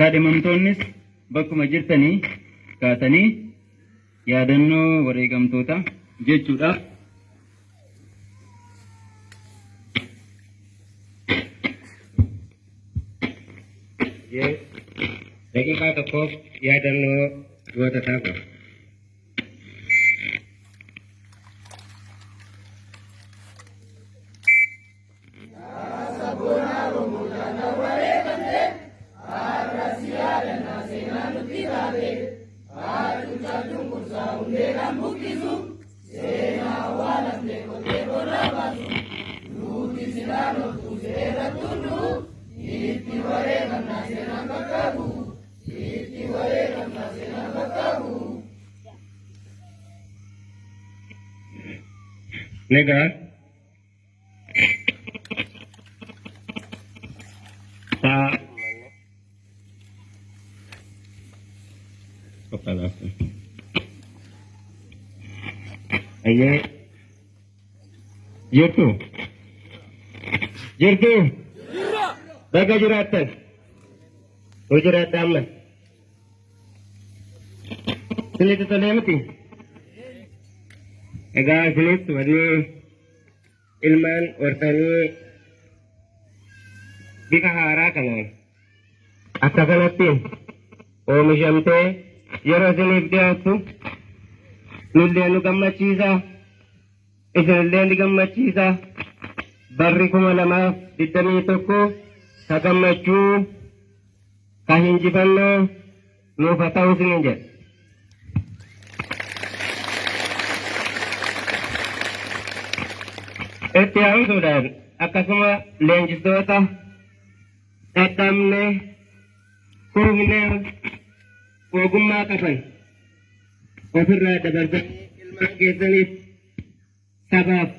Kaadhimamtoonnis bakkuma jirtanii kaatanii yaadannoo wareegamtoota jechuudhaaf Daqiiqaa tokkoof yaadannoo goototaa godha. Egaa sa'a Ayyee jirtu jirtu baga jiraattan nu jiraadha amma isinitti tolee miti egaa isinis wanni ilmaan hortanii bifa haaraa kanaan akka kanatti oomishamtee yeroo isiniif dhiyaattu nullee nu gammachiisa isinillee ni gammachiisa barri 2021 ka gammachuu ka hinjifannoo nuuf haa ta'u isiniin jedha. Itti aansuudhaan akkasuma leenjistoota dhadhabne kuufne ogummaa qaban ofirraa dabarsanii ilmaan keessaniif sabaaf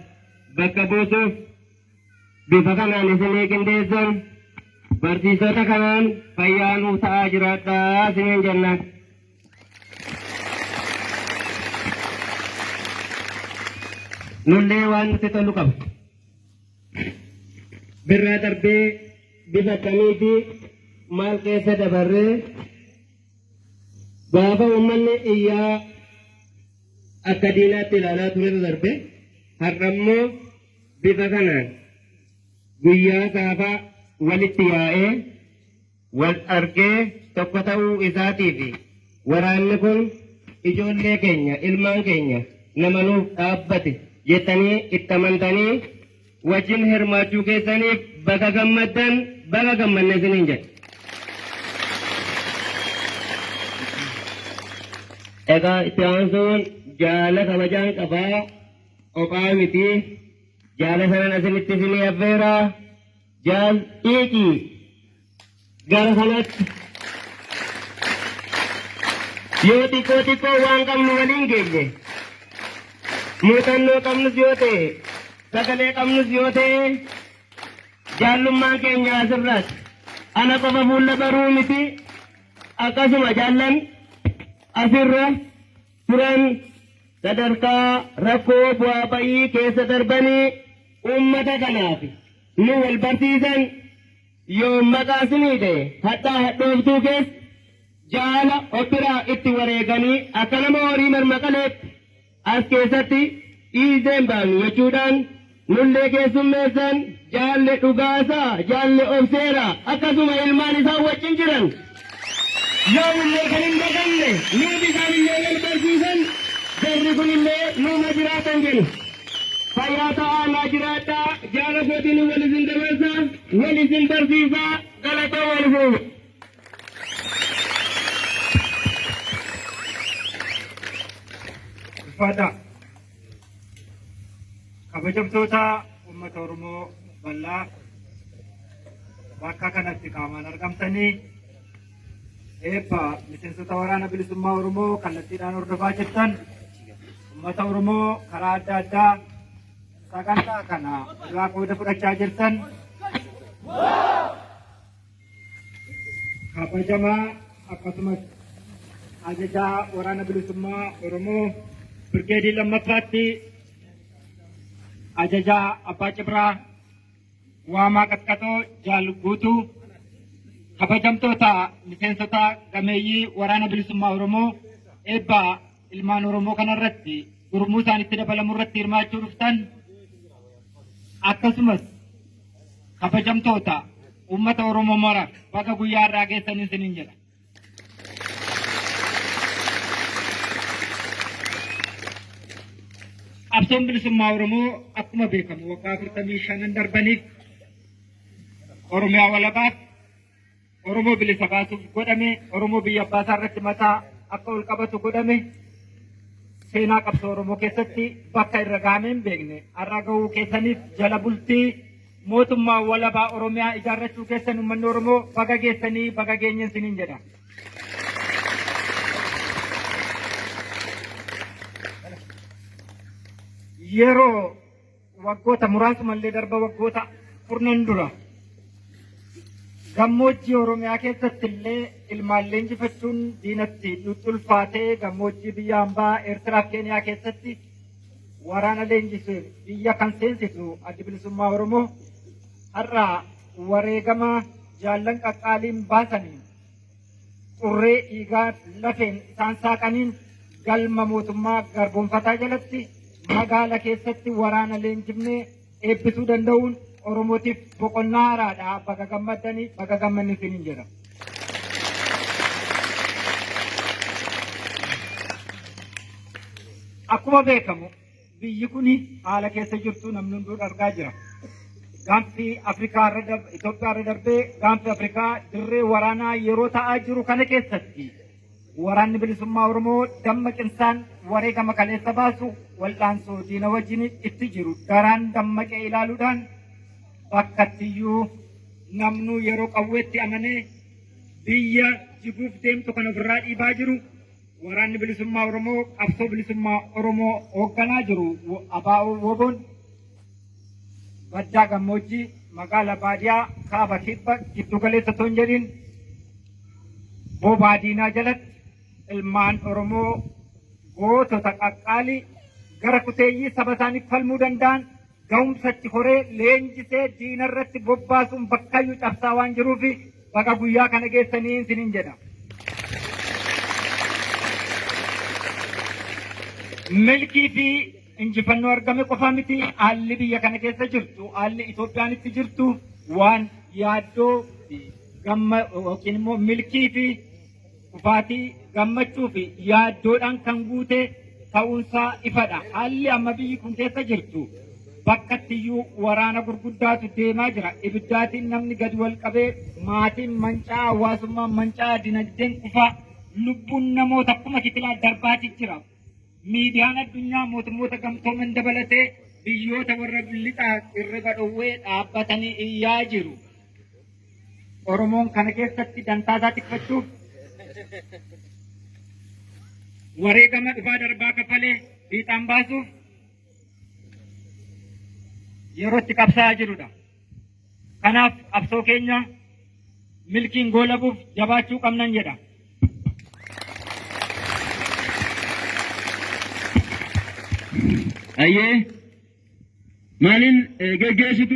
bakka buusuuf bifa kanaan isinii qindeessan barsiisota kanaan fayyaa nuuf ta'aa jiraadhaa isiniin jenna. Nullee waan nutti tolu qaba. Birraa darbee bifa akkamiitii maal keessa dabarree gaafa uummanni iyyaa akka diinaatti ilaalaa turetu darbe har'ammoo bifa kanaan guyyaa saafaa walitti yaa'ee wal argee tokko ta'uu isaatii fi waraanni kun ijoollee keenya ilmaan keenya nama nuuf dhaabbate jettanii itti amantanii wajjin hirmaachuu keessaniif baga gammaddan baga gammanne isiniin jedha. Egaa itti aansuun jaala kabajaan qabaa qophaa miti jaala sanan asinitti isinii affeeraa jaal xiiqii gara kanatti yoo xiqqoo xiqqoo waan qabnu waliin geenye muuxannoo qabnus yoo ta'e sagalee qabnus yoo ta'e jaallummaan keenya asirraati. Ana qofa fuula baruu miti akkasuma jaallan asirra turan sadarkaa rakkoo bu'aa ba'ii keessa darbanii uummata kanaaf nu wal barsiisan Yoom maqaa sinii ta'e hadhaa hadhooftuu keessa jaala of biraa itti wareeganii akka nama horii marmaqaleetti as keessatti dhiiseen baanu jechuudhaan nullee keessummeessan jaalle dhugaasaa jaalle obseera akkasuma ilmaan isaan wajjin jiran yoomillee kan hin daganne nuuf isaanillee wal barsiisan jarri kunillee nuuma jiraatan jenna. Fayyaa ta'aa naa jiraadhaa jaala kootiin wal isin dabarsa wal isin barsiisa galatoomaa isin. Ulfaadhaa. Kabajamtoota uummata Oromoo bal'aa bakka kanatti qaamaan argamtanii eebba miseensota waraana bilisummaa Oromoo kallattiidhaan hordofaa jirtan uummata Oromoo karaa adda addaa sagantaa kana irraa qooda fudhachaa jirtan kabajamaa akkasumas ajajaa waraana bilisummaa Oromoo birgeedii lammaffaatti ajajaa Abbaa Cibraa Waamaa Qaxqaxoo Jaal Guutuu Kabajamtoota miseensota gameeyyii Waraana Bilisummaa Oromoo eebba ilmaan Oromoo kanarratti gurmuu isaanitti dabalamu irratti hirmaachuu dhuftan, akkasumas kabajamtoota uummata Oromoo mara, baga guyyaa har'aa geessanii isiniin jedha. Qabsoon bilisummaa Oromoo akkuma beekamu waggaa 45 darbaniif Oromiyaa walabaaf, Oromoo bilisa baasuuf godhame, Oromoo biyya abbaasaa irratti mataa akka ol qabatu godhame, seenaa qabsoo Oromoo keessatti bakka irra gahamee hin beekne har'a gahuu keessaniif, jala bultii mootummaa walabaa Oromiyaa ijaarrachuu keessan, uummanni Oromoo baga geessanii, baga geenye isiniin jedha. Yeroo waggoota muraasumallee darba, waggoota kurnan dura gammoojjii Oromiyaa keessatti illee ilmaan leenjifachuun diinatti ulfaatee, gammoojjii biyya hambaa Eertiraa fi Keeniyaa keessatti waraana leenjisuun biyya kan seensisu Addi Bilisummaa Oromoo, har'a wareegama jaallan qaqqaaliin baasaniin, xurree dhiigaa lafeen isaan saaqaniin, galma mootummaa garboonfataa jalatti magaala keessatti waraana leenjifnee eebbisuu danda'uun Oromootiif boqonnaa haaraadha. Baga gammaddanii, baga gammanni isiniin jedha. Akkuma beekamu biyyi kun haala keessa jirtu namni hunduu argaa jira. Gaanfi Afrikaa irra, Itoophiyaa irra darbee gaanfi Afrikaa dirree waraanaa yeroo ta'aa jiru kana keessatti, Waraanni Bilisummaa Oromoo dammaqinsaan wareegama kaleessa baasu, wal'aansoo diina wajjin itti jiru daraan dammaqee ilaaluudhaan, bakkattiyyuu namnuu yeroo qawweetti amanee biyya jiguuf deemtu kan ofirraa dhiibaa jiru, Waraanni Bilisummaa Oromoo qabsoo bilisummaa Oromoo hoogganaa jiru ABO WBOn baddaa gammoojjii, magaala baadiyaa, kaaba, kibba, giddu galeessa osoo hin jedhin, bobaa diinaa jalatti ilmaan Oromoo gootota qaqqaalii gara kuteeyyii saba isaaniif falmuu danda'an ga'umsatti horee leenjisee diina irratti bobbaasuun bakkayyuu cabsaa waan jiruuf, baga guyyaa kana geessanii isiniin jedha. Milkii fi injifannoo argame qofa miti, haalli biyya kana keessa jirtu, haalli Itoophiyaan itti jirtu waan yaaddoo fi gamma yookiin immoo milkii fi kufaatii, gammachuu fi yaaddoodhaan kan guute ta'uunsaa ifadha. Haalli amma biyyi kun keessa jirtu bakkattiyyuu waraana gurguddaatu deemaa jira. Ibiddaatiin namni gadi wal qabee, maatiin manca'aa, hawaasummaan manca'aa, dinagdeen kufaa, lubbuun namoota kuma kitilaa darbaatii jira. Miidiyaan addunyaa mootummoota gamtooman dabalatee biyyoota warra lixaa hirriba dhowwee dhaabbatanii iyyaa jiru. Oromoon kana keessatti dantaa isaa tikfachuuf wareegama dhufaa darbaa kafalee fiixaan baasuuf yeroo itti qabsaa'aa jirudha. Kanaaf qabsoo keenya milkiin goolabuuf jabaachuu qabnan jedha. Ayyee, maaliin geggeessitu?